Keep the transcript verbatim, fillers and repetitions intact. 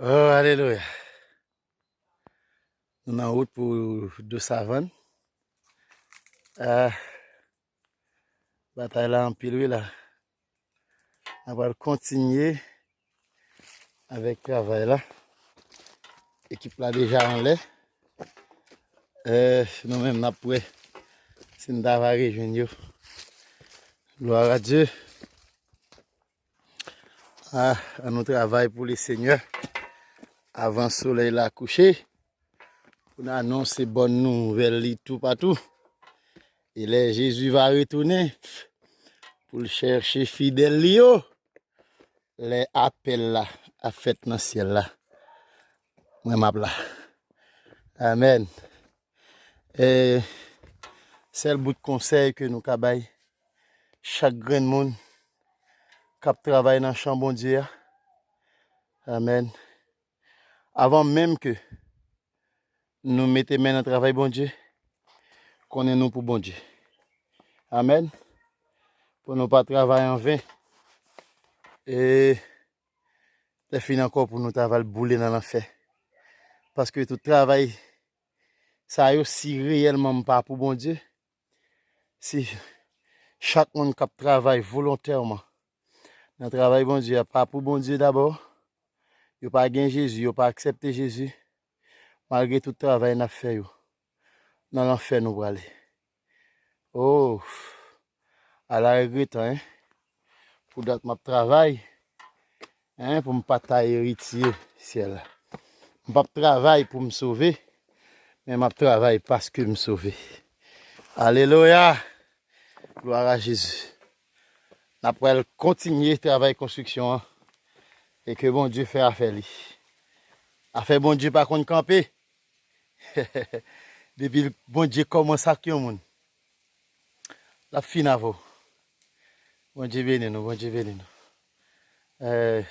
Oh, alelouya. Nou nan wout pou Dosavann. Ah, batay la anpil, wi, la. N a pral kontinye avèk travay la. Ekip la deja anlè. Eh, nou menm, n ap wè si n ta va rejwenn yo. Gloire à Dieu. Ah, ann nou travay pou Lesenyè avan solèy la kouche, pou n anonse bòn nouvèl li toupatou. E lè Jezi va retounen pou l chèche fidèl li yo, lè apèl la ap fèt nan syèl la, mwen m ap la. Amèn. E sèl bout konsèy ke nou ka bay chak grenn moun k ap travay nan chan Bondye a. Amèn. Avan menm ke nou mete men nan travay Bondye, konnen nou pou Bondye. Amèn. Pou nou pa travay anven. E lè fini ankò pou nou ta va al boule nan lanfè. Paske tout travay sa yo, si reyèlman m pa pou Bondye, si chak moun k ap travay volontèman nan travay Bondye a pa pou Bondye dabò, yo pa gen Jezi, yo pa aksepte Jezi, malgre tout travay n ap fè yo, nan lanfè nou prale. Oh, ala regretan, en. Pou dat m ap travay, en, pou m pa ta eritye syèl la. M p ap travay pou m sove, men m ap travay paske m sove. Alelouya! Gloire à Jésus. N ap pral kontinye travay konstriksyon an. E ke Bondye fè afè li. Afè Bondye pa konn kanpe. Depi Bondye kòmanse ak yon moun, l ap fin avè w. Bondye beni nou, Bondye beni nou. Eh,